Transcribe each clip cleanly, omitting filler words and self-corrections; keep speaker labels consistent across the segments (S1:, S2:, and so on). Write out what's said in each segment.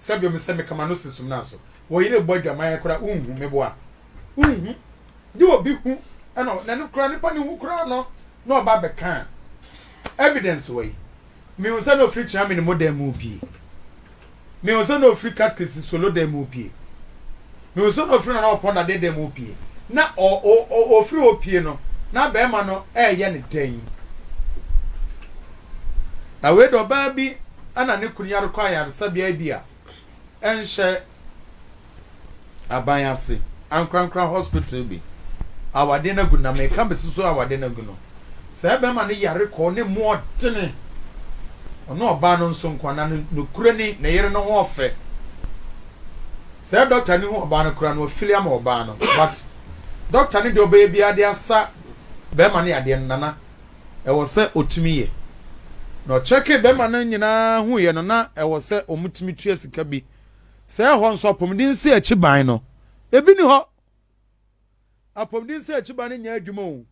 S1: Sɛbio me sɛ meka m'ano si sumina so. Wo yere bɔ adwaman koraa wonhu, meboa? Wonhu. Gye obi hu ɛna na ɛno koraa nipa no hu koraa no na ɔba bɛka a. Evidence wɔ yi. Mehu sɛ na ofiri Kyeame ne mo dan mu pie. Mehu sɛ na ofiri Katkisi Solo dan mu pie. Mehu sɛ na ofiri Nana Ɔpɔn Dadeɛ dan mu pie. Na ɔ ɔ ɔ ofiri hɔ pie no, na bɛrima no ɛreyɛ ne dɛn? Na wei de ɔbaa bi na ne kunu yare kɔ ayaresabea bi a ɛnhyɛ aban ase, ankorankora hospital bi. Awadeɛ no agu na meka bɛsi so awadeɛ no agu no. Saa bɛrima no yare kɔɔ ne mu ɔdene. Ɔne ɔbaa no nso nko na nokorɛ ni ne yere no ho ɔfɛ. Saa dɔkta no hu ɔbaa no koraa no wafili ama ɔbaa no but dɔkta no deɛ ɔbɛyɛ biara de asa bɛrima no yadeɛ no nana ɛwɔ sɛ ɔtumi yɛ. Na ɔkyɛkee bɛrima no nyinaa huiɛ no na ɛwɔ sɛ wɔtumi tua sika bi. Sɛ ɛhɔ nso apɔmuden nsi akyi ban no, ebi ni hɔ. Apɔmuden nsi akyi ban no nyɛ adwuma o.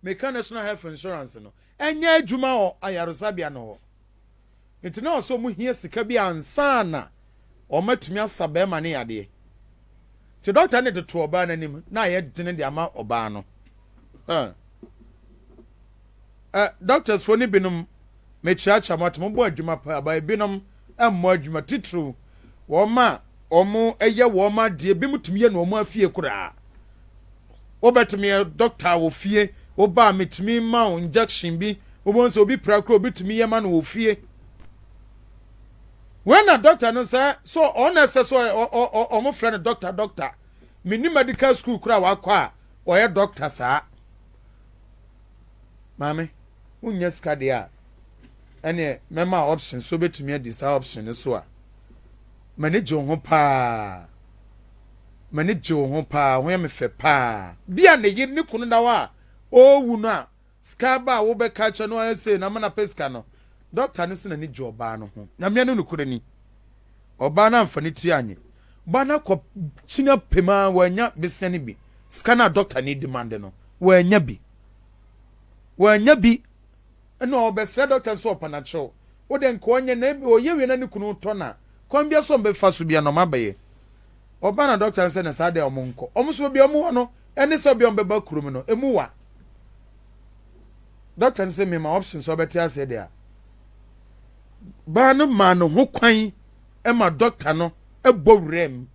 S1: Meka National Health Insurance no, ɛnyɛ adwuma wɔ ayaresabea no hɔ. Nti na ɛwɔ sɛ wɔhia sika bi ansa na wɔatumi asa bɛrima no yadeɛ. Nti dɔkta no de to ɔbaa no anim na ayɛ dene de ama ɔbaa no. Huh. Eh, doctors foɔ no binom mekyeakyea mo ate mobɔ adwuma paa ba ebinom mmɔ adwuma titiriw wɔn a wɔn yɛ wɔn adeɛ binom tumi yɛ no wɔn afie koraa wobɛtumi yɛ doctor wɔ fie woba a metumi ma wo injection bi wobɛhu sɛ obi pira koraa obi tumi yɛ ma no wɔ fie wei na doctor no sɛ so ɔno ɛsɛ so ɔmo frɛ no doctor doctor menni medical school koraa wakɔ a ɔyɛ doctor saa Maame, wonnya sika deɛ a, ɛneɛ mɛma option so wobɛtumi adi saa option no so a. M'ani gye wo ho paa. M'ani gye wo ho paa, ho yɛ me fɛ paa. Bi a ne yere ne kunu da hɔ a ɔrewu no a, sika ba a wobɛka akyerɛ no ayɛ sei na ama no apɛ sika no. Dɔkta no se n'ani gye ɔbaa no ho. Nyame ne nokorɛ ni. Ɔbaa no amfa ne ti anye. Ɔbaa no akɔ kyini apem ara wannya besia no bi. Sika no a dɔkta no demande no, wannya bi. Wannya bi. Ɛna ɔbɛsrɛ dɔkta no sɛ ɔpa no akyɛw. Wo deɛ nka ɔnyɛ na ɔyɛ wie na ne kunu tɔ no a, kwan biara so ɔmbɛfa so biara na ɔma abɛyɛ. Ɔbaa na dɔkta no sɛ na saa deɛ ɔmo nkɔ. Ɔmo nso baabi a ɔmo wɔ no ɛne sɛ ɔbia ɔmo bɛba kurom no, emu wa. Dɔkta no sɛ mema option sɛ ɔbɛte aseɛ deɛ a. Baa no maa ne ho kwan ma dɔkta no bɔ wuram.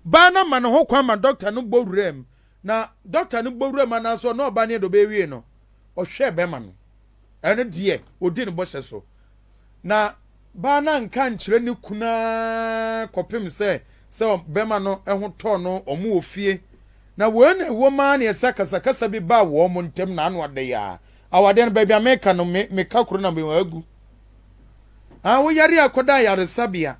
S1: Baa no ma ne ho kwan ma dɔkta no bɔ wuram. Na dɔkta no bɔ wuram anaasɛ ɔne ɔbaa no yɛ deɛ ɔbɛyɛ wie no, ɔhwɛɛ bɛrima no. Ɛno deɛ, ɔdi ne bɔhyɛ so. Na baa no anka ankyerɛ ne kunu ara kɔpem sɛ sɛ bɛrima no ho tɔɔ no, wɔn wɔ fie. Na wei na ɛwom ara na ɛsɛ akasakasa bi baa wɔn ntam na ano ada yi ara. Awadeɛ no, baabi a meka no, me, meka koro na agu. Ah, woyare a kɔda ayaresabea.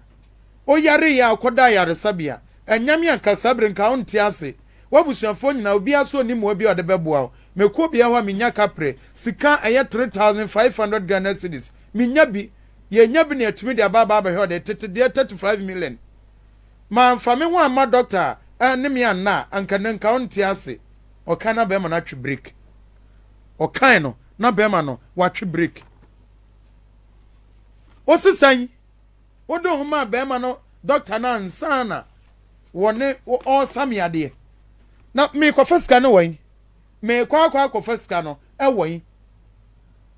S1: Woyare yɛ a kɔda ayaresabea. Ɛnyɛ me anka saa bere nka wonte ase. W'abusuafoɔ nyinaa, obiara so ɔnni mmoa bi a ɔde bɛboa wo. Mekɔ obiara hɔ a mennya kaprɛ. Sika a ɛyɛ 3,500 Ghana cedis, mennya bi. Yɛnnya bi na yɛatumi de aba aba abɛhwɛ ɔde tete deɛ 35 million. Mamfa me ho amma dɔkta a ne me anna a, anka nnɛ nka wonte ase. Ɔkae na bɛrima no atwe break. Ɔkae no na bɛrima no watwe break. Wose sɛn? Wode wo ho maa bɛrima no dɔkta no ansa na wɔne ɔresa me adeɛ. Na merekɔfa sika no wɔ he? Merekɔ akɔ akɔfa sika no wɔ he?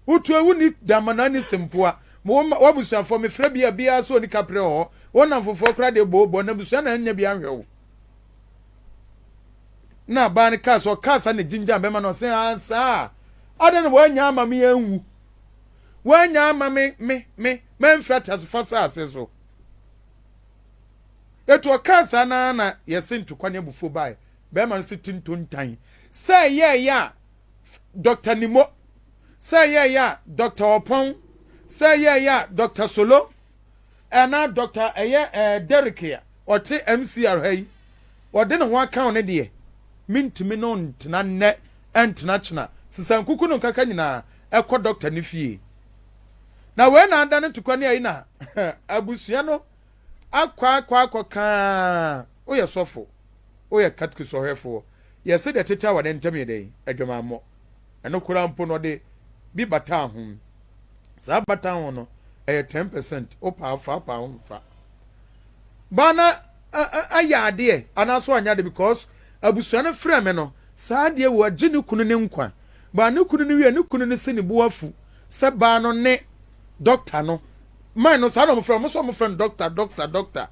S1: Wotu ewu ni damana ni sempoa. W'abusuafoɔ mefrɛ bi a biara sɛ ɔni kaprɛ wɔ hɔ. Wo nnamfofoɔ koraa deɛ boobɔ na abusua na anya bi anhwɛ wo. Na baa no kaa sɛ ɔkaa saa na gyingyan bɛma no ɔsɛ ah saa adɛn na woanya ama me anwu? Woanya ama me me me mamfiri ateasefo asase so. Etu ɔkaa saa na na yɛse ntokwa ne abufuo bae. Bɛrima no se ti ntontan. Sɛ ɛyɛɛyɛ a Dr. Nimo, sɛ ɛyɛɛyɛ a Dr. Ɔpɔn, sɛ ɛyɛɛyɛ a Dr. Solo, ɛna Dr. ɛyɛ ɛɛ Derrick a ɔte MCR ha yi, ɔde ne ho aka wo no deɛ, mentumi ne wo ntena nnɛ ɛntena kyena. Sesa nkuku no nkaka nyinaa ɛkɔ dɔkta no fie. Na wei na ada no tokwa ne ayi na abusua no akɔ akɔ akɔ kaa woyɛ sɔfo, woyɛ katekis ɔhwɛfoɔ. Yɛse deɛ tete awade ntam yɛ dɛn? Adwamammɔ. Ɛno koraa mpo no ɔde bi bataa ho. Saa bataa ho no ɛyɛ 10%, wopaa fa, wopaa ho mfa. Baa no ayɛ adeɛ anaasɛ wanyɛ adeɛ because abusua no frɛ me no saa adeɛ wɔ agye ne kunu ne nkwa. Baa ne kunu no wie ne kunu no se ne bo afu sɛ baa no ne doctor no man no saa na wɔfrɛ wɔn nso wɔfrɛ no doctor doctor doctor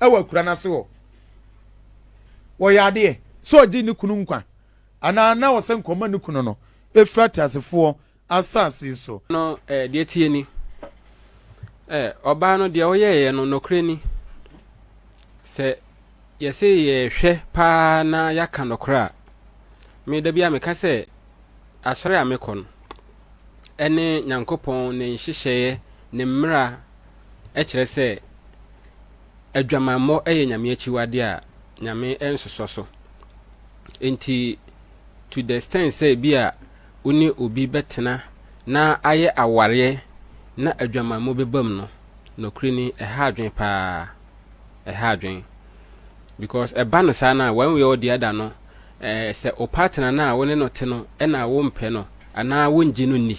S1: ɛwɔ akura no ase hɔ. Wɔyɛ adeɛ sɛ ɔgye ne kunu nkwa anaa na ɔsɛ nkɔma ne kunu no efiri ateasefoɔ asase so.
S2: No, eh, deɛ ɛteɛ ni, eh, ɔbaa no deɛ ɔyɛeɛ no, nɔkorɛ ni, sɛ yɛse yɛhwɛ paa na yɛaka nɔkorɛ a, me da bi a meka sɛ asɔre a mekɔ no, ɛne Nyankopɔn ne nhyehyɛeɛ, ne mmara kyerɛ sɛ adwamammɔ yɛ Nyame akyiwadeɛ a Nyame nsosɔ so. Enti to the extent sɛ bi a wo ne obi bɛtena na ayɛ awareɛ na adwamammɔ bɛba mu no, nokorɛ ni, ɛha adwene paa. Ɛha adwene. Because ɛba no saa no a, one way or the other no, eh, sɛ wo partner no a wo ne no te no na wompɛ no anaa wongye no nni,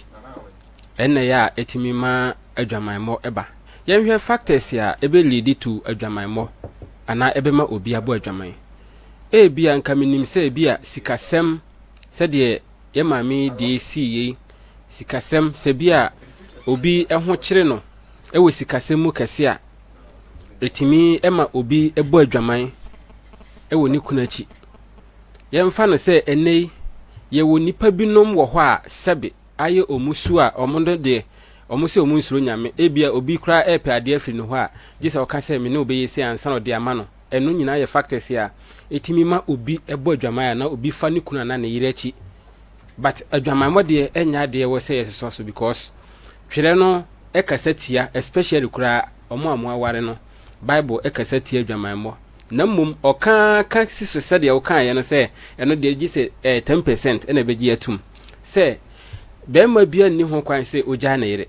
S2: ɛnna ɛyɛ a ɛtumi ma adwamammɔ ba. Yɛnhwɛ factors a ɛbɛ lead to adwamammɔ anaa ɛbɛma obi abɔ adwaman. Ebia nka menim sɛ ebia sikasɛm Sɛdeɛ yɛn maame yi deɛ sii yei, sikasɛm, sɛ bi a obi ho kyere no wɔ sikasɛm mu kɛse a, ɛtumi ma obi bɔ adwaman wɔ ne kunu akyi. Yɛmfa no sɛ ɛnnɛ yi, yɛwɔ nnipa binom wɔ hɔ a sɛbe ayɛ wɔn su a wɔn no deɛ, wɔn sɛ wɔn nsuro Nyame. Ebia obi koraa repɛ adeɛ afiri ne hɔ a, gye sɛ ɔka sɛ me ne wo bɛyɛ sei ansa na ɔde ama no. Ɛno nyinaa yɛ factors a ɛtumi ma obi bɔ adwaman anaa obi fa ne kunu anaa ne yere akyi. But adwamanbɔ deɛ ɛnyɛ adeɛ ɛwɔ sɛ yɛsosɔ so because twerɛ no ɛkasa tia especially koraa wɔn a wɔn aware no Bible ɛkasa tia adwamanbɔ. Na mmom ɔka ka si so sɛdeɛ wokaeɛ no sɛ ɛno deɛ gye sɛ ɛyɛ 10% ɛna ɛbɛgye atum sɛ bɛrima biara nni ho kwan sɛ ɔgyaa ne yere.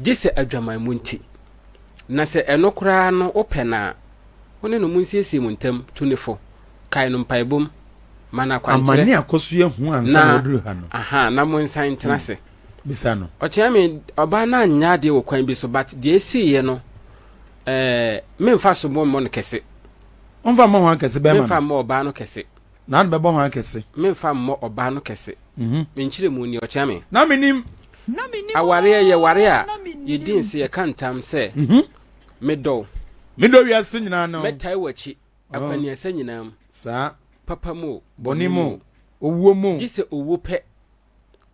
S2: gye sɛ adwamammɔ nti. Na sɛ ɛno koraa no wopɛ no a, wo ne no monsiesie mo ntam, tu no fo, kae no mpaebɔ mu, ma no akwankyerɛ,
S1: Amane a kɔ so yɛ hu ansa na
S2: na
S1: waduru ha no.
S2: aha, na monsan ntena ase.
S1: Bisa no.
S2: Ɔkyea me, ɔbaa no anyɛ adeɛ wɔ kwan bi so, but deɛ ɛsiiɛ no, eh, memfa sobo mmɔ no kɛse.
S1: Womfa mmɔ hwan kɛse? Bɛrima
S2: Memfa
S1: no.
S2: mmɔ ɔbaa no kɛse.
S1: Na ade bɛbɔ hwan kɛse?
S2: Memfa mmɔ ɔbaa no kɛse. Me nkyerɛmu ni, ɔkyea me.
S1: Na menim.
S2: Awareɛ, yɛware a, yɛdi nse, yɛka ntam sɛ, Medɔ wo.
S1: Medɔ wiase nyinaa no.
S2: Mɛtae w'akyi, akwaniasa nyinaa mu.
S1: Saa.
S2: Papa mu o,
S1: bɔne mu o, owuo mu o.
S2: Gye sɛ owuo pɛ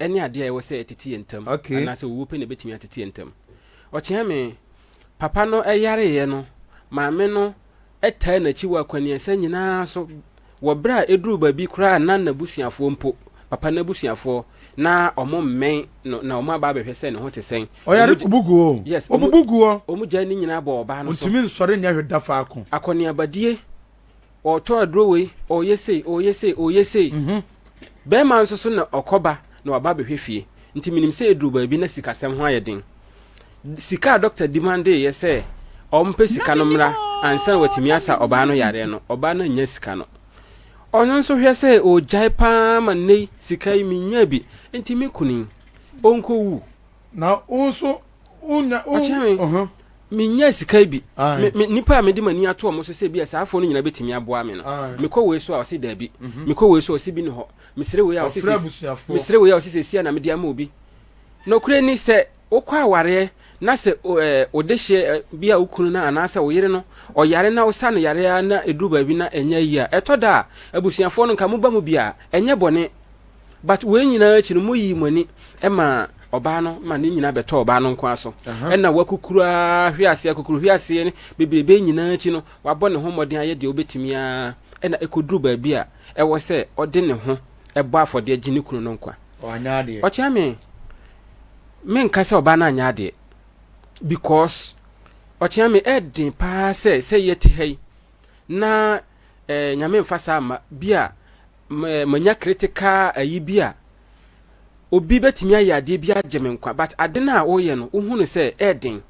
S2: ne adeɛ a ɛwɔ sɛ ɛtete yɛn ntam.
S1: Okay.
S2: Anaasɛ owuo pɛ na ɛbɛtumi atete yɛn ntam. Ɔkyea me, papa no yareeɛ no, maame no taa n'akyi wɔ akwaniasa nyinaa so wɔ berɛ a ɛduruu baabi koraa a na n'abusuafoɔ mpo, papa no abusuafoɔ, na wɔn mmɛn no na wɔn aba abɛhwɛ sɛ ne ho te sɛn.
S1: Ɔyare kubu gu o.
S2: Yes,
S1: Obubu gu hɔ.
S2: Wɔn gyae ne nyinaa bɔɔ ɔbaa no so.
S1: Ontumi nsɔre nyɛ hwee da faako.
S2: Akɔneabadie, ɔretɔ aduro wei, ɔreyɛ sei, ɔreyɛ sei, ɔreyɛ sei. Bɛrima nso so na ɔkɔba na waba abɛhwɛ fie. Nti menim sɛ ɛduru baabi na sikasɛm ho ayɛ den. Sika a dɔkta demandeeɛ sɛ ɔmpɛ sika no mmra ansa na watumi asa ɔbaa no yareɛ no, ɔbaa no annya sika no. Ɔno nso hwɛ sɛ ɔgyae paa ma nnɛ yi sika yi mennya bi, nti me kunu yi, ɔnkɔwu.
S1: Na wo nso wonya wo.
S2: Ɔkyerɛ me,
S1: uh-huh.
S2: mennya sika yi bi.
S1: Aye.
S2: Me, me, nipa a mede m'ani ato wɔn so sɛ bi a saa afoɔ no nyinaa bɛtumi aboa me no.
S1: Aye.
S2: Mekɔ wei so a ɔse daabi. Mekɔ wei so a ɔse bi ne hɔ. Mesrɛ wei a ɔse
S1: Ɔfrɛ
S2: sɛ
S1: abusuafoɔ.
S2: mesrɛ wei a ɔse sɛ sia na mede ama obi. Nokorɛ ni sɛ wokɔ awareɛ na sɛ wo dehyeɛ bi a wo kunu no anaasɛ wo yere no ɔyare na wosa no yareɛ ara na ɛduru baabi na ɛnyɛ yie a, ɛtɔ da a abusuafoɔ no nka moba mu bi a, ɛnyɛ bɔne. But wei nyinaa akyi no moyii mo ani ma ɔbaa no ma ne nyinaa bɛtɔ ɔbaa no nko ara so. Ɛna wakukuru ara hwe aseɛ, akukuru hwe aseɛ ne bebrebe nyinaa akyi no wabɔ ne ho mmɔden ayɛ deɛ ɔbɛtumi ara ɛna ɛkɔduru baabi a ɛwɔ sɛ ɔde ne ho bɔ afɔdeɛ gye ne kunu no nkwa.
S1: Wanyɛ adeɛ.
S2: Ɔkyea me, menka sɛ ɔbaa no anyɛ adeɛ because ɔkyea me ɛden paa sɛ sɛ yɛte ha yi na eh, nyame mfa saa mma bi a manya critical ayi bi a obi bɛtumi ayɛ adeɛ bi agye me nkwa but ade no a woyɛ no wohu no sɛ ɛden.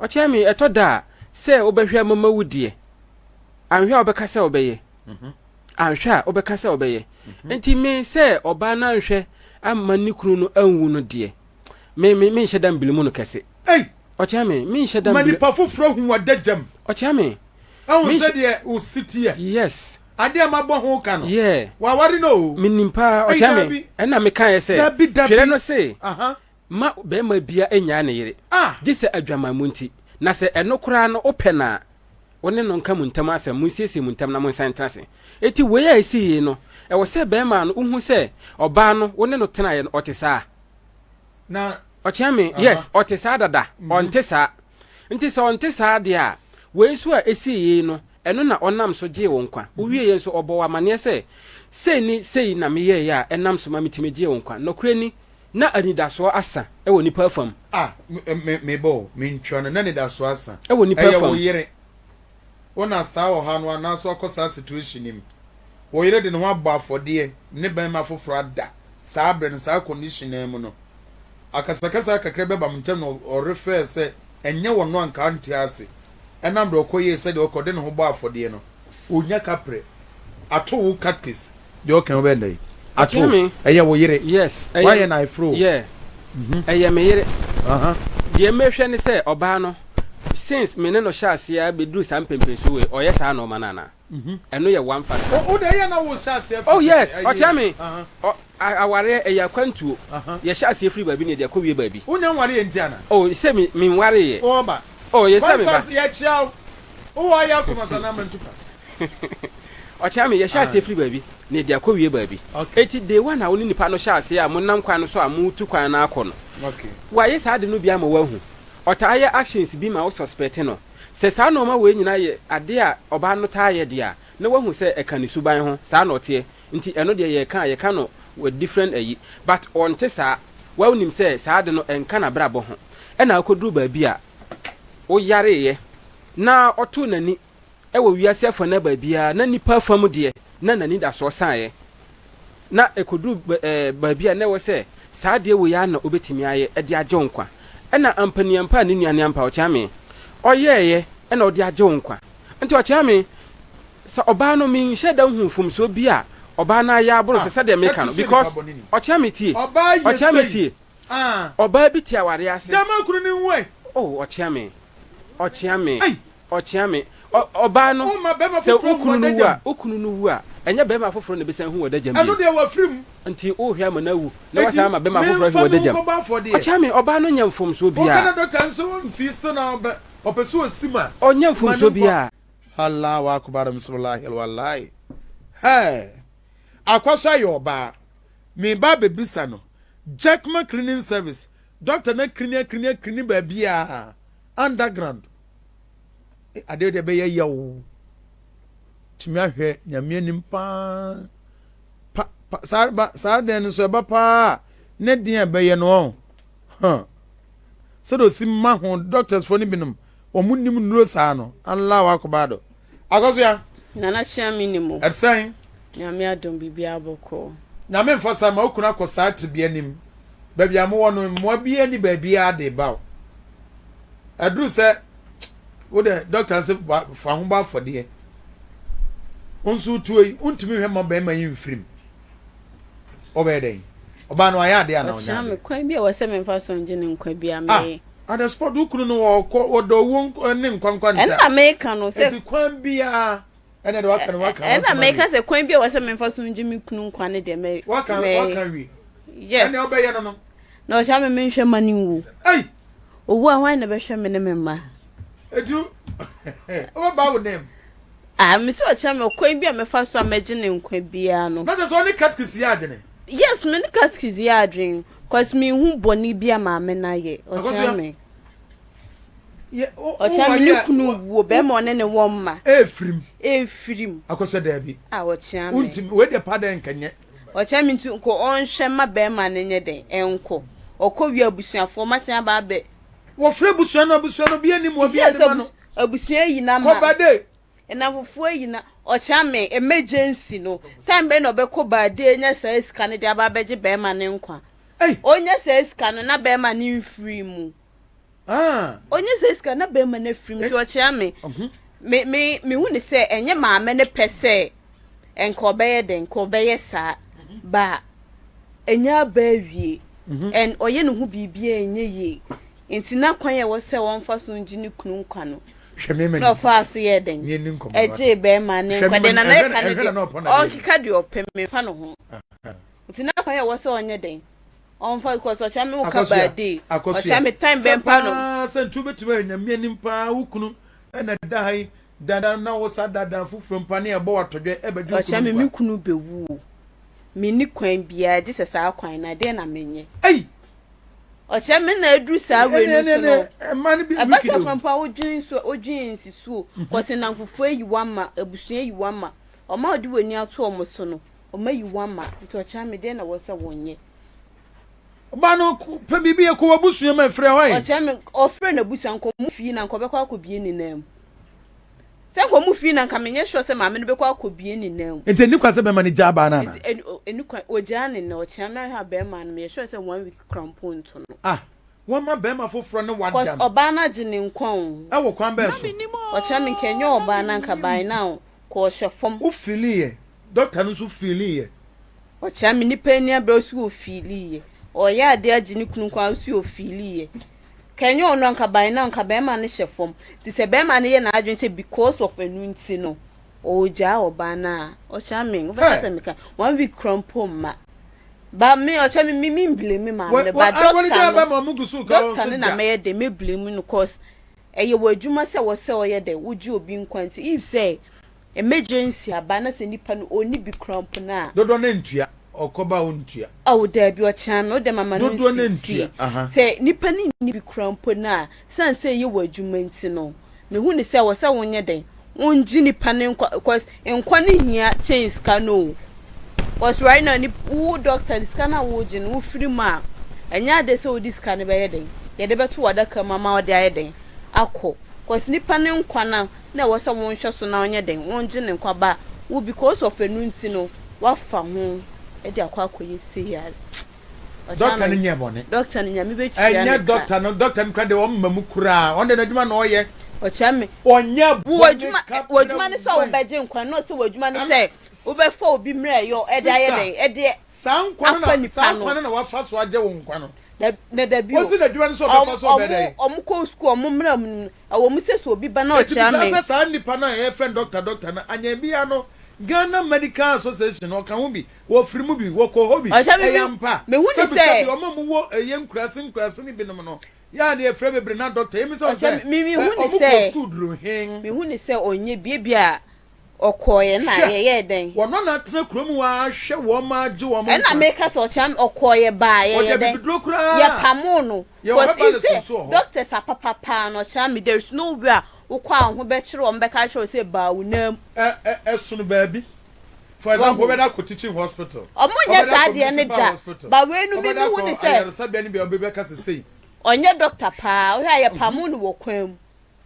S2: Ɔkyea me ɛtɔ da a sɛ wobɛhwɛ amama wo deɛ anhwɛ a wobɛka sɛ wobɛyɛ. Anhwɛ a, wobɛka sɛ ɔbɛyɛ. Enti me sɛ ɔbaa no anhwɛ amma ne kunu no anwu no deɛ, me, me, menhyɛ da mbili mu no kɛse.
S1: Ei!
S2: Ɔkyea me, menhyɛ da
S1: Ma
S2: mbili.
S1: nipa foforɔ hu w'adagyam.
S2: Ɔkyea me,
S1: Ahu sɛdeɛ wo si teɛ.
S2: Yes.
S1: Adeɛ a mabɔ ho ka no.
S2: Yeah.
S1: Waware no o.
S2: Menim paa, ɔkyea me. Ɛna mekaeɛ sɛ, twerɛ no se, ma barima bia nnyaa ne yere, gye sɛ adwamammɔ nti. Na sɛ ɛno koraa no wopɛ no a, wo ne no nka mo ntam asɛm, monsiesie mo ntam na monsan ntena ase. Enti wei a ɛsii yi no, ɛwɔ sɛ barima no wohu sɛ ɔbaa no wo ne no tenaeɛ no, ɔte saa.
S1: Na.
S2: Ɔkyea me, yes, ɔte saa dada, ɔnte saa. Nti sɛ ɔnte saa deɛ a, wei nso a ɛsii yi no, ɛno na ɔnam so gyee wo nkwa. Wowieeɛ nso, ɔbɔɔ wo amanneɛ sɛ, Sei ne sei na meyɛeɛ a ɛnam so ma metumi gyee wo nkwa. Nokorɛ ni, na anidasoɔ asa wɔ nnipa afam.
S1: A, me, me, mebɔ o, mentwa no, na anidasoɔ asa.
S2: Wɔ nnipa
S1: Ɛyɛ
S2: afam.
S1: wo yere. Wo na saa ɔhaw no anaasɛ wakɔ saa situation no mu. Wo yere de ne ho abɔ afɔdeɛ ne barima foforɔ ada saa berɛ no, saa condition no ara mu no. Akasakasa kakra bi aba mo ntam na ɔrefɛɛ sɛ ɛnyɛ ɔno anka ɔnte ase ɛnam deɛ ɔkɔyɛɛ sɛdeɛ ɔkɔ de ne ho bɔɔ afɔdeɛ no. Ɔnya kaprɛ ato wo katkis deɛ ɔka wobɛyɛ dɛn ato
S2: Ɔkyea me.
S1: ɛyɛ wo yere
S2: Yes, ɛyɛ
S1: woayɛ no ayeforo o.
S2: Yeah, ɛyɛ me yere. Deɛ mehwɛ ne sɛ ɔbaa no since me ne no hyɛ aseɛ ara bɛduru saa mpɛnpɛnsuo wei ɔyɛ saa nnoɔma no anaa? Ɛno yɛ one factor.
S1: O deɛ ɛyɛ na wo hyɛ aseɛ
S2: Oh yes, ɔkyea me. Ɔ awareɛ ɛyɛ akwantuo. Yɛhyɛ aseɛ firi baabi na yɛde akɔ wie baabi.
S1: Wo nya nwareɛ nti ana?
S2: Oh sɛ me me nwareeɛ.
S1: Wo ɔba.
S2: Oh yɛ sɛ me ba.
S1: Constance yɛkyea wo. Wo wɔ ayɛ akoma so anaa mantu pa?
S2: Ɔkyea me, yɛhyɛ aseɛ firi baabi na yɛde akɔ wie baabi. Eti day one a wo ne nipa no hyɛ aseɛ a mo nam kwan no so a mo tu kwan no akɔ no, wayɛ saa ade no bi ama woahu. Ɔtaa yɛ actions bi ma wo suspect no. Sɛ saa nnoɔma wei nyinaa yɛ adeɛ a ɔbaa no taa yɛ deɛ a, na woahu sɛ ɛka ne suban ho, saa na ɔteɛ, nti ɛno deɛ yɛreka a yɛka no wɔ different ayi, but ɔnte saa, wonim sɛ saa ade no ɛnka n'abrabɔ ho, ɛna akɔduru baabi a woyareeɛ na ɔtoo n'ani wɔ wiase afanaa baabiara na nnipa fam deɛ na n'anidasoɔ saeɛ, na ɛkɔduru baabi a na ɛwɔ sɛ saa adeɛ wei ara na ɔbɛtumi ayɛ de agye wo nkwa. Ɛna ampaniampa a ne nua ne ampa Ɔkyeame ɔyɛeɛ na ɔde agye wo nkwa. Nti Ɔkyeame, sɛ ɔbaa no menhyɛ da nhu mfomsoɔ bi a ɔbaa no ayɛ aboro
S1: Ah,
S2: so sɛdeɛ meka
S1: katu
S2: no
S1: sɛ nipa
S2: because
S1: bɔne ni.
S2: Ɔkyeame tie,
S1: Ɔbaa yɛ
S2: Ɔkyeame
S1: sei.
S2: tie,
S1: Ah.
S2: ɔbaa bi te awareɛ ase.
S1: Gyama kunu no nwu ɛ.
S2: Oh Ɔkyeame, Ɔkyeame.
S1: Ei.
S2: Ɔkyea me. Ɔ, ɔbaa no,
S1: Womma bɛrima
S2: sɛ
S1: foforɔ
S2: wo
S1: nhu
S2: kunu no wu
S1: w'adagya
S2: a,
S1: mu.
S2: wo kunu no wu a, ɛnyɛ barima foforɔ na ɛbɛsan hu w'adagya mu
S1: Ɛno
S2: bio.
S1: deɛ wafiri mu.
S2: Nti worehwɛ ama no awu, na
S1: Enti
S2: woasan ama barima foforɔ ahwɛ
S1: memfa me ho
S2: w'adagya mu.
S1: nkɔbɔ afɔdeɛ.
S2: Ɔkyea me, ɔbaa no nyɛ mfomsoɔ
S1: Woka
S2: biara.
S1: na dɔkta nso mfii still na ɔbɛ, ɔpɛ sɛ ɔsi mu a,
S2: Ɔnyɛ
S1: ma no
S2: mfomsoɔ
S1: nkɔ.
S2: biara.
S1: Allahu Akbar Bismillahil Wallahi Hey Akwaso ayɛ ɔbaa Meba abɛbisa no Jackman cleaning service Doctor no akrini akrini akrini baabiaa Underground Adeɛ deɛ ɛbɛyɛ yaw Tumi ahwɛ Nyame anim paa Pa pa saa ba saa dɛn no nso ɛba paa ne den a ɛbɛyɛ no ɔn huh Sɛdeɛ ɔsi ma ho doctors foɔ no binom wɔn nim nnuro saa no Allahu Akbar do Akɔsoa
S3: Nana kyea me nim o.
S1: Ɛte sɛn?
S3: Nyame adom biribiara bɔkɔɔ.
S1: Nyame mfa saa ma wo kunu akɔ saa tebea no mu. Baabi a mowɔ no mmoa biara nni baabiara de ba wo. Ɛduru sɛ wo dɛ dɔkta no sɛ fa ho bɔ afɔdeɛ. Wo nso wotuo yi, wontumi nhwɛ mma bɛrima yi mfiri mu. Wobɛyɛ dɛn? Ɔbaa no wayɛ adeɛ anaa ɔnyɛ
S3: Ɔkyena me
S1: adeɛ?
S3: kwan bi a ɛwɔ sɛ memfa so ngye ne nkwa biara
S1: Ah,
S3: mɛyɛ.
S1: at the spot wo kunu no ɔkɔ ɔdɔ owuo ne nkwa nkwa
S3: Ɛno
S1: nta.
S3: na meka no sɛ
S1: Eti kwan biara ɛna de waka no waka
S3: ɛna
S1: wasɛm
S3: meka
S1: awie.
S3: sɛ kwan bi a ɛwɔ sɛ memfa so ngye me kunu nkwa no deɛ mɛ
S1: Waka
S3: mɛyɛ.
S1: waka awie.
S3: Yes.
S1: Ɛna ɔbɛyɛ no no.
S3: Na ɔkyena me menhwɛ ma no nwu.
S1: Ei!
S3: Owu a hwan na ɛbɛhwɛ me ne me mma?
S1: Etu wobɛba wo nam.
S3: Ah, me sɛ ɔkyerɛ me ɔkwan bi a mɛfa so a mɛgye ne nkwa biara no.
S1: Na kyerɛ sɛ ɔne katkis yɛ adwene.
S3: Yes, me ne katkis yɛ adwene. Cause me hu bɔne bi a maame no ayɛ. Ɔkyerɛ me. Ɔkyerɛ me ne kunu wuo bɛrima ɔne ne wɔ mma.
S1: Efirim.
S3: Efirim.
S1: Akɔsɛ daabi.
S3: Ah, ɔkyerɛ me.
S1: Wontumi, wei deɛ pa dɛ nkɛnyɛ.
S3: Ɔkyerɛ me nti nko ɔnhwɛ ma bɛrima no nyɛ dɛn ɛnkɔ. Ɔkɔ wie abusuafoɔ ma san aba abɛ.
S1: Wɔfrɛ abusua no abusua no obi anim obi ade ma no.
S3: Abusua yi na ma.
S1: Kɔ bade.
S3: Nnamfofoɔ yi na ɔkyerɛ me emergency no time bɛn na ɔbɛkɔ bade anya saa sika no de aba abɛgye bɛrima no nkwa. Ɔnya saa sika no na bɛrima no mfiri mu.
S1: Ah.
S3: Ɔnya saa sika na bɛrima no afiri mu nti ɔkyerɛ me. Me me mehu ne sɛ ɛnyɛ maame no pɛ sɛ nka ɔbɛyɛ dɛn nka ɔbɛyɛ saa ba ɛnyɛ aba awie and ɔyɛ ne ho biribi a ɛnyɛ yie nti na kwan a ɛwɔ sɛ wɔmfa so ngye ne kunu nkwa no.
S1: Hwɛ me
S3: Na ɔfaa so yɛɛ dɛn? Ɛgyee bɛrima ne nkwa deɛ Nana ɛka no deɛ ɔnkeka deɛ ɔpɛ memfa ne ho. Nti na kwan a ɛwɔ sɛ ɔnyɛ dɛn? Ɔmfa because ɔkyɛ me woka bad day. Ɔkyɛ me time bɛn pa no.
S1: Sɛ nti wobɛtumi ayɛ nyame anim paa wo kunu ɛna da ha yi dada na wo sa dada foforɔ mpa ne ɛbɔ watɔdwɛ ɛbɛgye wo kunu nkwa.
S3: Ɔkyɛ me me kunu bɛwu o. Menni kwan biara gye sɛ saa kwan no a deɛn na menyɛ?
S1: Ei!
S3: Ɔkyerɛ me na aduru saa wei no so no. Ɛba sɛ kwan pa wodwen so wodwen nsi so o. Kɔse nnamfofoɔ ayi wo ama, abusua ayi wo ama. Ɔma wode w'ani ato wɔn so no, wɔn ayi wo ama. Nti ɔkyerɛ me deɛn na ɛwɔ sɛ wonyɛ?
S1: Ɔbaa no pɛ biribi yɛ kɔ w'abusua mu ɛfrɛ hɔ ɛ.
S3: Ɔkyerɛ me ɔfrɛ n'abusua nka ɔmo fie na nka ɔbɛkɔ akɔbie ne nan mu. Sɛ nka ɔmo fie na nka menyɛ sure sɛ maame no bɛkɔ akɔbie ne nan mu.
S1: Nti ɛni kwan sɛ bɛrima no gyaa baa no anaa?
S3: Nti ɛni kwan, ɔgyaa ne nan, ɔkyea me ahwɛ a bɛrima no meyɛ sure sɛ one week koraa mpo nto no.
S1: Ah, wama bɛrima foforɔ ne wada
S3: Cause
S1: no.
S3: ɔbaa no agye ne nkwa o.
S1: Ɛwɔ kwan bɛn so?
S3: Ɔkyea me nka ɛnyɛ ɔbaa no anka by now kɔ ɔhyɛ fam.
S1: Wo feeli yɛ, doctor no nso feeli yɛ.
S3: Ɔkyea me nipa ani abere ɔsi ɔfiili yɛ. Ɔyɛ adeɛ agye ne kunu nkwa ɔsi ɔfiili yɛ. Ka ɛnyɛ ɔno anka by now nka bɛɛma no hyɛ fam. Nti sɛ bɛɛma no yɛ n'adwene sɛ because of ɛno nti no ɔregyaa ɔbaa no a, ɔkyea me wobɛka sɛ meka one week koraa mpo mma. Ba me ɔkyɛ me me me blame maame no ba doctor no doctor no na mɛyɛ dɛ mɛ blame no cause ɛyɛ wɔ adwuma sɛ wɔ sɛ ɔyɛ dɛ wogye obi nkwa nti if sɛ Emergency aba na sɛ nipa no ɔnni bi koraa mpo no a.
S1: Dodoɔ no ntua, ɔkɔ ba a ɔntua.
S3: Oh daabi ɔkyea me, wo deɛ mama no
S1: Dodoɔ no
S3: nsi
S1: ntua, aha.
S3: Sɛ nipa no nni bi koraa mpo no a, sane sɛ ɛyɛ w'adwuma nti no, mehu no sɛ ɛwɔ sɛ wonyɛ dɛn, wongye nipa no nkwa, cause nkwa no hia kyɛn sika no o. Cause right now nip, wo doctor no sika no a wogye no, wofiri mu a, ɛnyɛ adeɛ sɛ wode sika no bɛyɛ dɛn, yɛde bɛto w'adaka mu ama wode ayɛ dɛn, akɔ. Cause nipa no nkwa no na ɛwɔ sɛ wo nhwɛ so na ɔnyɛ dɛn ɔngye ne nkwa ba wo because of ɛno nti no wafa ho de akɔ akɔyɛ sei a
S1: Doctor no nyɛ bɔne.
S3: Doctor no nyame bɛtua ne
S1: ka. Ɛnyɛ doctor no doctor no kura deɛ ɔmma mu koraa ɔno deɛ n'adwuma na ɔyɛ.
S3: Ɔkyerɛ me.
S1: Ɔnyɛ bɔne ka
S3: W'adwuma ne sɛ wobɛgye nkwa no sɛ w'adwuma ne sɛ wobɛfa obi mmerɛ yɔ ɛde ayɛ dɛn ɛde afa nipa no.
S1: Saa nkwa no na wafa so agye wo nkwa no.
S3: Na dabi o.
S1: Ɔsi n'adwuma ne sɛ ɔbɛfa so ɔbɛ dɛn.
S3: Ɔmo kɔ sukuu ɔmo mmerɛ mu no Ɛwɔ mu sɛ sɛ obi ba na
S1: Enti
S3: ɔkyea
S1: bisa
S3: me.
S1: sɛ saa nipa no a yɛfrɛ no dɔkta dɔkta no anyɛ biara no Ghana Medical Association no ɔka ho bi, wɔfiri mu bi, wɔkɔ hɔ bi,
S3: Ɔkyea me
S1: ɛyɛ
S3: me
S1: ampa?
S3: mehu ne
S1: Sɛbi
S3: sɛ.
S1: sɛbi wɔn a wɔwɔ ɛyɛ nkuraase nkuraase no binom no yɛ a na yɛfrɛ bebree no adɔkta, yɛmmisa wɔn
S3: Ɔkyea
S1: sɛ
S3: me me
S1: ɛ
S3: mehu ne
S1: wɔn kɔɔ
S3: sɛ
S1: sukuu duru he?
S3: mehu ne sɛ ɔnyɛ bi ebia ɔkɔeɛ na
S1: Hwɛ,
S3: yɛyɛɛ dɛn.
S1: wɔn na atena kurom hɔ ara hwɛ wɔn agye wɔn
S3: Ɛna
S1: nkwa.
S3: meka sɛ ɔkyea me ɔkɔeɛ baa
S1: Wɔde
S3: yɛyɛ dɛn
S1: abibiduro koraa.
S3: yɛpamoo no
S1: Yɛwɔ
S3: Cause
S1: herbalists
S3: if sɛ
S1: nso wɔ hɔ.
S3: doctors apapa paa no ɔkyena me there is no way a wokɔ a wo ho bɛkyere wɔn bɛka akyerɛ wo sɛ baa wo nan mu.
S1: Ɛ ɛ ɛsono baabi. For example,
S3: Wahu.
S1: wobɛda akɔ teaching hospital.
S3: Ɔmo nyɛ
S1: Wobɛda
S3: saa
S1: akɔ
S3: adeɛ no
S1: municipal
S3: da.
S1: hospital.
S3: But wei no me
S1: Wobɛda
S3: me hu
S1: akɔ
S3: ne sɛ
S1: ayaresabea no bi a obi bɛka sɛ sei.
S3: ɔnyɛ doctor paa. Wohwɛ a yɛpamoo no wɔ kwan mu.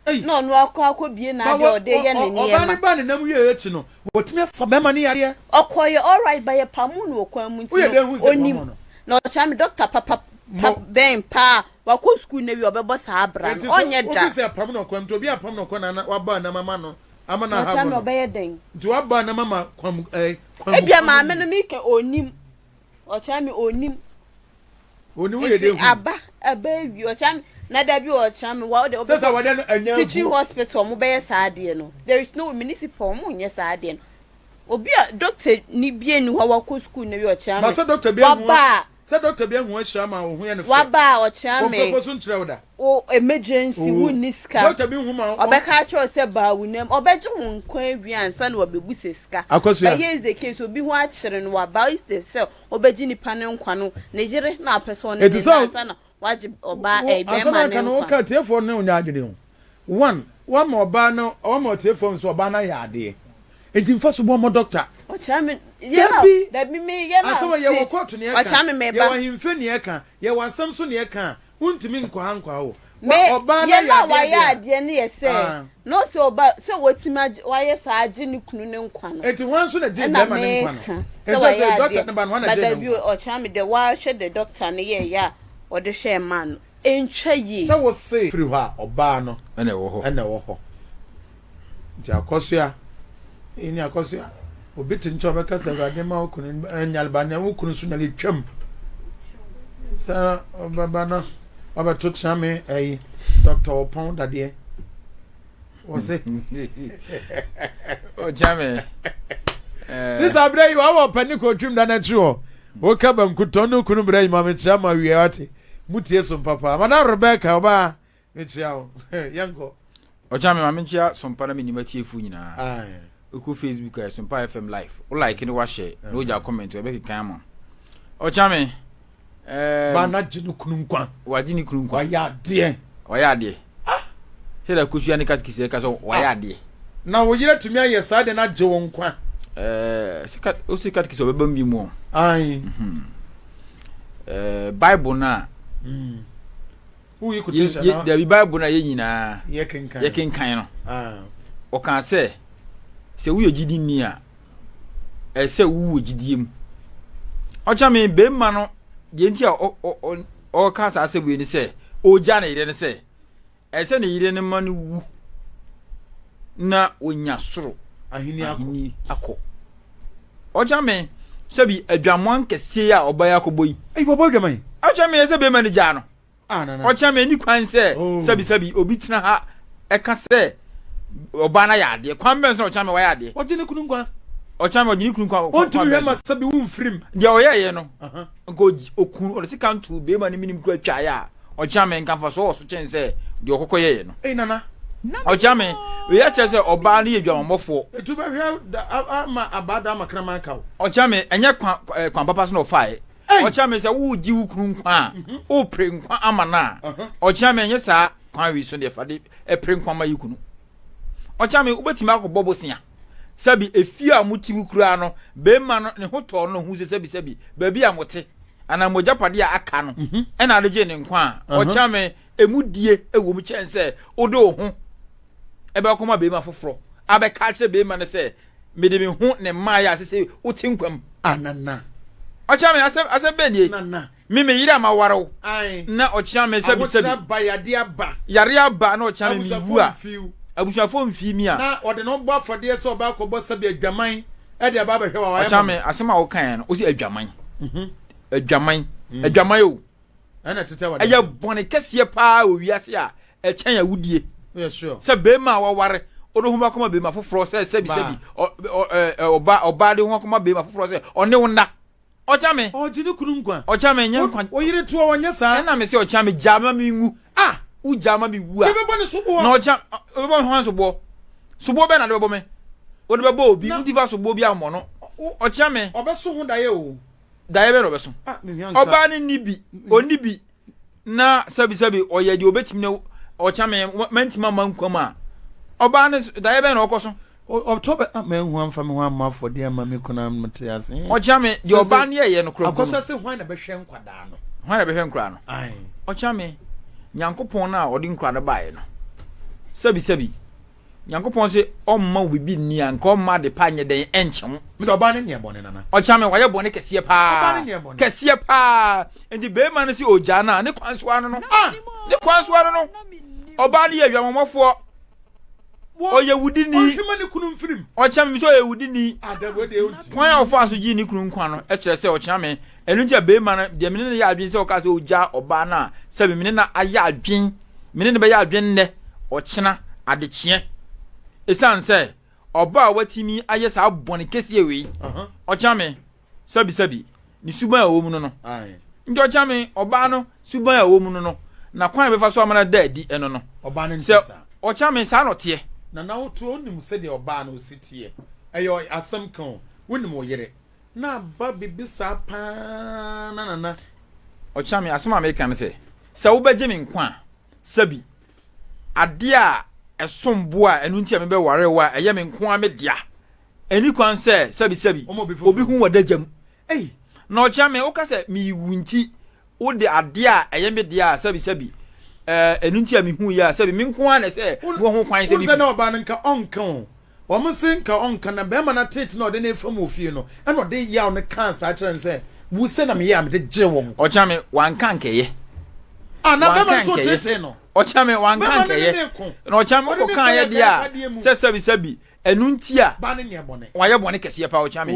S1: Ei!
S3: Na ɔno akɔ akɔbie
S1: Ba
S3: n'adeɛ
S1: wɔ
S3: a ɔde yɛ ne
S1: ɔ ɔbaa no
S3: nneɛma.
S1: baa ne nam wieɛ akyi no, watumi asa bɛrima no yareɛ.
S3: Ɔkɔeɛ alright but yɛpamoo no wɔ kwan mu nti
S1: Woyɛ
S3: no
S1: dɛn hu sɛ
S3: ɔnim.
S1: yɛpamoo no?
S3: Na ɔkyerɛ me doctor papa pa
S1: Mo.
S3: bɛn paa a wakɔ sukuu na wie a ɔbɛbɔ saa abra
S1: Enti
S3: no
S1: sɛ
S3: ɔnyɛ da.
S1: wofi sɛ apam no ɔkwan nti obi apam no ɔkwan na wabɔ anam ama no ama no
S3: Na ɔkyerɛ
S1: ahavo
S3: me
S1: no
S3: ɔbɛyɛ dɛn?
S1: nti wabɔ anam ama kwam ɛɛ kwan mu
S3: Ebia
S1: kwan
S3: maame
S1: mu.
S3: no meka ɔnim ɔkyerɛ me ɔnim.
S1: Ɔnim woyɛ
S3: Nti
S1: dɛn hu?
S3: aba aba awie ɔkyerɛ me na da bi ɔkyerɛ me wa ɔde
S1: Sɛ sɛ
S3: ɔbɛkɔ
S1: wɔde no anya
S3: teaching
S1: agu.
S3: hospital ɔmo bɛyɛ saa adeɛ no there is no municipal ɔmo nyɛ saa adeɛ no obi a doctor ni bie ni hɔ a wakɔ school na wie ɔkyerɛ
S1: Ba
S3: me
S1: sɛ doctor bi ahu
S3: waba a
S1: sɛ doctor bi ahu ahyira ma wo ho yɛ no fɛ.
S3: Waba a ɔkyea me.
S1: Ɔmpɛ so nkyerɛ wo da.
S3: Wo emergency
S1: Oo.
S3: wo nni sika.
S1: Doctor bi nhu ma wo.
S3: Ɔbɛka akyerɛ wo sɛ baa wo nam. Ɔbɛgye wo nkwa awie ansa na wabɛbu sɛ sika.
S1: Akosua.
S3: But here is the case obi ho akyere no waba instead sɛ ɔbɛgye nipa no nkwa no ne yere na apɛ sɛ ɔne
S1: Eti
S3: ne
S1: sɛ
S3: nna ansa na wagye ɔbaa
S1: wo
S3: ɛɛ
S1: asɛm
S3: bɛrima
S1: a
S3: ne
S1: aka no
S3: nkwa.
S1: woka atiefoɔ ne wo nyɛ adwene o. One, woama ɔbaa no woama ɔtiefoɔ ahu sɛ ɔbaa no ayɛ adeɛ. Enti nfa so bɔ mmɔ doctor.
S3: Ɔkyea me yɛ na
S1: Dabi!
S3: dabi me yɛ na
S1: Asɛm a yɛwɔ
S3: sit
S1: kɔɔto ne ɛka,
S3: ɔkyea me me
S1: yɛwɔ
S3: ba.
S1: ahemfie ne ɛka, yɛwɔ asɛm so ne ɛka a, wontumi nkɔ ha nkɔ ha o.
S3: Me
S1: Wa ɔbaa no
S3: yɛ
S1: ayɛ
S3: na
S1: adeɛ
S3: wayɛ
S1: deɛ a,
S3: adeɛ no yɛ sɛ
S1: ah.
S3: na ɔsɛ ɔba sɛ watumi agye wayɛ saa agye ne kunu ne nkwa no
S1: Enti hwan nso na gyee
S3: ɛna
S1: bɛrima no nkwa no?
S3: meka sɛ
S1: Ɛnsɛ
S3: wayɛ
S1: sɛ doctor
S3: adeɛ
S1: no ba no, hwan na
S3: but
S1: gyee ne
S3: dabi
S1: nkwa?
S3: ɔkyea me deɛ wahwɛ deɛ doctor no yɛɛyɛ a ɔde hwɛɛ maa no ɛntwa yie.
S1: Sɛ wo se firi hɔ a, ɔbaa no
S4: Ɛna ɛwɔ hɔ.
S1: ɛna ɛwɔ hɔ. Nti akɔsoa, eyi ne akɔsoa. Obi te nkyɛn ɔbɛka sɛ Awurade ma wo kunu nyale ba wo kunu so nyale twam. Sɛ ɔbɛba no wabɛto kyea me ɛyi Dr. Ɔpɔn dadeɛ. Wɔse.
S2: Ɔkyia me.
S1: Sisa berɛ yi wawɔ ɔpɛ ne kɔtwim da no akyiri hɔ. Woka bankutɔn ne kunu berɛ yi ma mekyia ma wie wate. Mutie so papa. Madam Rebecca ɔbaa mekyia wo. Yɛnkɔ.
S2: Ɔkyia me ma menkyia sompa na menim atiefo nyinaa. Wokɔ Facebook a Sompa FM live. Wo like ne wahyɛ na wogya comment ɛbɛkekan ama. Ɔkyia me.
S1: Ba na gye ne kunu nkwa.
S2: Wagye ne kunu nkwa.
S1: Wayɛ adeɛ.
S2: Wayɛ adeɛ. Ah! Sɛ da kosua ne katekisi ɛka sɛ wayɛ ah. adeɛ.
S1: Na wo yere tumi ayɛ saa de na agye wo nkwa.
S2: Ɛɛ sɛ wosi katekisi ɔbɛba mu bi mu.
S1: Ayi. Mhm.
S2: Ɛɛ Bible no a. Mm.
S1: Woyi quotation na.
S2: Dabi Bible no a yɛ nyinaa.
S1: Yɛ kenkan.
S2: Yɛ kenkan no. Ah. Ɔka sɛ sɛ woyɛ gyidi ni a. ɛsɛ sɛ wowu wɔ gyidie mu. Ɔkyɛ me bɛrima no deɛ nti a ɔka saa asɛm wei ne sɛ ɔgya ne yere no sɛ ɛsɛ ne yere no ma no wu na ɔnya soro
S1: ahenni
S2: akɔ. Ɔkyɛ me sɛbi adwamoa nkɛseɛ a ɔbaa yi akɔbɔ yi.
S1: Ɛyi bɔbɔ adwaman.
S2: Ɔkyɛ me ɛsɛ bɛrima no gyaa no. Ah, ɔkyerɛ me ani kwan sɛ oh. sɛbisɛbi obi tena ha ɛka sɛ ɔbaa no ayɛ adeɛ kwan bɛn so na ɔkyerɛ me wayɛ adeɛ.
S1: Ɔgye ne kunu nkwa.
S2: Ɔkyerɛ me ɔgye ne kunu nkwa.
S1: Ɔntumi hwɛ ma sɛbi wo mfirim.
S2: Deɛ ɔyɛɛyɛ no nka okun ɔde sika nto bɛrima no minim kura twaeɛ a ɔkyerɛ me nka mfasoɔ wɔ so kyɛn sɛ deɛ ɔkɔkɔ yɛɛyɛ no.
S1: Ei nana.
S2: Ɔkyerɛ me wei akyerɛ sɛ ɔbaa no yɛ dwamammɔfoɔ.
S1: Etu bɛhwɛ ama abaa da ama kraman ka o.
S2: Ɔkyerɛ me ɛnyɛ kwan kwan papa so na ɔfaeɛ. Ɔkyea me sɛ woregye wo kunu nkwa a, mhm. wopere nkwa ama no a, ɔkyea me ɛnyɛ saa kwan wei so deɛ fa de pere nkwa ma yi kunu. Ɔkyea me wobɛtumi akɔbɔ bosea sɛbi efie a mote mu koraa no bɛrima no ne ho tɔɔ no ho sɛ sɛbi sɛbi baabi a mote anaa mo agyapadeɛ a aka no mhm. ɛna ade gye ne nkwa a ɔkyea me emu die ɛwɔ mu kyɛn sɛ wode wo ho ɛbɛkɔma bɛrima foforɔ abɛka akyerɛ bɛrima no sɛ mede me ho ne mmaeɛ a sese wote nkwa mu.
S1: Ah, nana.
S2: Ɔkyea me asɛm asɛm bɛn nie?
S1: Nana.
S2: Me me yere a maware wo.
S1: Ae.
S2: Na ɔkyea me sɛbi sɛbi.
S1: Ahokyerɛ ba yadeɛ aba.
S2: Yareɛ aba na ɔkyea me mewu a.
S1: Abusuafoɔ mfiw.
S2: Abusuafoɔ mfii mi a.
S1: Na ɔde ne ho bɔ afɔdeɛ sɛ ɔbɛ akɔbɔ sɛbi adwaman ɛde aba abɛhwɛ wa wayɛ
S2: Ɔkyea me asɛm a wokaeɛ no wose adwaman. Mhm. Adwaman. Mm. Adwaman o.
S1: Ɛna tete awadeɛ.
S2: Ɛyɛ bɔne kɛseɛ paa wɔ wiase a ɛkyɛn awudie. Sɛ bɛrima a waware wode ho bɛkɔma bɛrima foforɔ sɛ sɛbi sɛbi ɔba ɔbaa de ho akɔma bɛrima foforɔ sɛ ɔne wo nna. Ɔkya me.
S1: Ɔgye ne kunu nkwa.
S2: Ɔkya me nyɛ nkwa.
S1: Oyere toɔ ɔnyɛ saa.
S2: Ɛna me sɛ ɔkya me gyaa ma me nwu.
S1: Ah!
S2: Wo gyaa ma me wu a.
S1: Yɛbɛbɔ ne soboɔ.
S2: Na ɔkya ɔbɛbɔ me hwan soboɔ? Soboɔ bɛn na de bɛbɔ me? Wode bɛbɔ obi, wodi fa soboɔ bi ammɔ no. Ɔkya me.
S1: Ɔbɛso ho daeɛ o.
S2: Daeɛ bɛn na ɔbɛso?
S1: Ah,
S2: Ɔbaa no nni bi, ɔnni bi. Na sɛbisɛbi ɔyɛ deɛ ɔbɛtumi na ɔkya me mantumi amma nkwa mu a, ɔbaa no daeɛ bɛn na ɔkɔ so?
S1: Ɔtɔ bɛ ah manhu amfa me ho amma afɔdeɛ amma me kunu amte ase.
S2: Ɔkya me deɛ ɔbaa no yɛyɛ no korɔ
S1: Akɔsɔ se hwan na bɛhwɛ nkwadaa no?
S2: Hwan na bɛhwɛ nkwadaa no? Ɔkya me Nyankopɔn no a ɔde nkwadaa no baeɛ no sɛbisɛbi Nyankopɔn se ɔmma wo bibi nni a, nka ɔmma ade pa nyɛ dɛn ɛnkye wo.
S1: Mede ɔbaa no nyɛɛ bɔne nana.
S2: Ɔkyea me wayɛ bɔne kɛseɛ paa.
S1: Ɔbaa no nyɛɛ bɔne.
S2: Kɛseɛ paa. Nti beema no se ogyaa no a, ne kwan so ara no no.
S1: Ah!
S2: Ne kwan so ara no no. Ɔbaa no yɛ adwamammɔfoɔ. Ɔyɛ wudini.
S1: Ɔnhwɛ ma ne kunu mfirim.
S2: Ɔkyea me sɛ ɔyɛ wudini.
S1: Ah, dabi, wei deɛ ɔntumi.
S2: Kwan a ɔfaa so gyee ne kunu nkwa no kyerɛ sɛ ɔkyea me. Ɛno nti a beema no, deɛ me ne no yɛ adwene sɛ ɔkaa sɛ ogyaa ɔbaa no a, sɛbi me ne no ayɛ adwene Me ne no bɛyɛ adwene nnɛ, ɔkyena, adekyeɛ. Ɛsiane sɛ ɔbaa a watumi ayɛ saa bɔne kɛseɛ wei, ɔkyea me, sɛbisɛbi, ne suban a ɛwɔ mu no no. Nti ɔkyea me, ɔbaa no suban a ɛwɔ mu no no, na kwan a ɛbɛfa so ama no ada adi ɛno no. Sɛ ɔkyea me, saa na ɔteɛ.
S1: Nana woto wonim sɛdeɛ ɔbaa no si teɛ. Ɛyɛ asɛm ka o, wonim wo yere. Na aba biribi saa paa na nana.
S2: Ɔkyea me, asɛm a meka ne sɛ, sɛ wobɛgye me nkwa a, sɛbi, adeɛ a ɛsom bo a ɛno nti a mebɛwaree wo a ɛyɛ me nko ara me dea, ɛnni kwan sɛ sɛbi sɛbi obi hu w'adagya mu.
S1: Ei!
S2: Na ɔkyea me, woka sɛ merewu nti Wode adeɛ a ɛyɛ me dea a sɛbisɛbi ɛɛ ɛno nti a mehuiɛ a sɛbi me nko ara na ɛsɛ mewɔ ho kwan sɛ
S1: mehu. Wohu sɛ na ɔbaa no nka ɔnka o. Wɔn se nka ɔnka na bɛrima no ateete na ɔde no refa mu wɔ fie no ɛna ɔde yaw no kaa saa kyerɛ no sɛ wo se na meyɛ a mede gyee wɔn.
S2: Ɔkyea me wanka nkɛyɛ.
S1: Ah na bɛrima no nso teetee no.
S2: Ɔkyea me wanka nkɛyɛ. Na ɔkyea me wokɔ kaeɛ deɛ a sɛ sɛbisɛbi ɛno nti a
S1: Baa no nyɛ bɔne.
S2: wayɛ bɔne kɛseɛ paa ɔkyea me.